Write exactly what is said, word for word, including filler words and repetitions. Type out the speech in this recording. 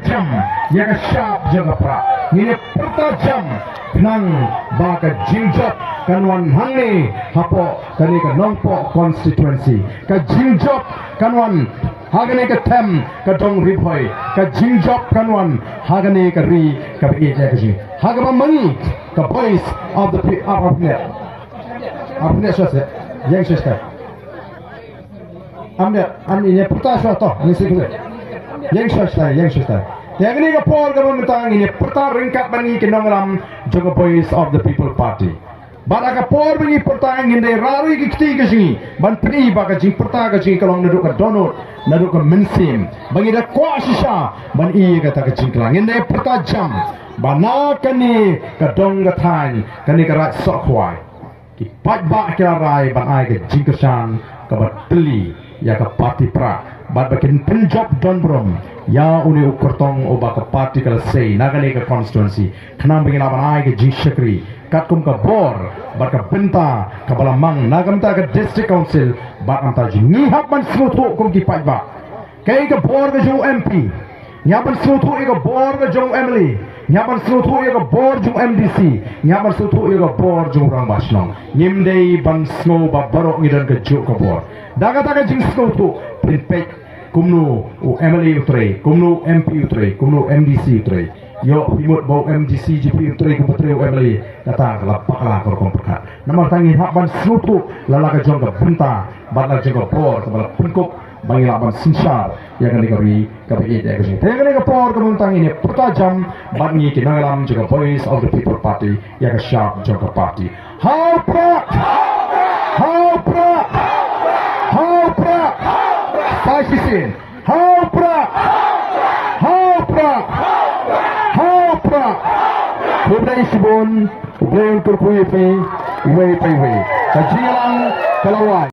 jam ïa ka shap jong ka prah. Ngin ïa pyrta jam khnang ba ka jingjop kan wan hangne hapoh kane ka Nongpoh constituency. Ka jingjop kan wan ha kane ka them ka dong Ri Bhoi. Ka jingjop kan wan ha kane ka ri kaba ïeit ïa ka jong ngi. Ha kaba ma ngi ka Voice of the Pe-, ap, ap, ne. Ap, ne, sha, sha. Ïeng sha, sha. Am ne, am ne, ne, pyrta sha to, ne, sha, sha. Ïeng sha, sha, ïeng sha, sha. Ïa kane ka por kaba mynta ngin ïa pyrta ryngkat bad ngi ki nongïalam jong ka Voice of the People Party. Bad ha ka por ba ngi pyrta ngin dei rari ki kti ka jong ngi ban pyni ba ka jingpyrta ka jong ngi ka long naduh ka dohnud, naduh ka mynsiem. Ba ngi da kwah shisha ban ïa kata ka jingkylla. Ngin dei pyrta jam ba na kane ka dong ka thaiñ, kane ka Raid Sohkhwai, ki paidbah ki la rai ban ai ka jingkyrshan kaba tylli ïa ka party prah bad ba kin pynjop don burom ïa une u kyrtong uba ka party ka la sei na kane ka constituency. Khnang ba ngin lah ban ai ka jingshakri katkum ka bor bad ka bynta kaba la mang na ka bynta ka District Council bad na ka bynta jong ngi. Hap ban sngewthuh kum ki paidbah. Kaei ka bor ka jong u M P? Ngi hap ban sngewthuh ïa ka bor ka jong u M L A. Ngi hap ban sngewthuh ïa ka bor jong u M D C. Ngi hap ban sngewthuh ïa ka bor jong u rangbah shnong. Ngim dei ban sngew ba baroh ngi don kajuh ka bor. Da kata ka jingsngewthuh phin peit kumno u M L A u trei, kumno u M P u trei, kumno u M D C u trei. Ïoh phi mut ba u M D C jong phi u trei kumba trei u M L A, kata ka la bakla ka rukom pyrkhat. Namar kata ngi hap ban sngewthuh la la ka jong ka bynta bad la jong ka bor kaba la pynkup ba ngi lah ban synshar ïa kane ka ri kaba ïeit ïa ka jong ngi. Te ïa kane ka por kaba mynta ngin ïa pyrta jam bad ngi ki nongïalam jong ka Voice of the People Party ïa ka shap jong ka party. Ha u prah! Ha u prah! Ha u prah! Sa shisien. Ha u prah! Ha u prah! Ha u prah! Khublei shibun, U Blei un kyrkhu ïa phi iwei pa iwei. Ka jingïalang ka la wai.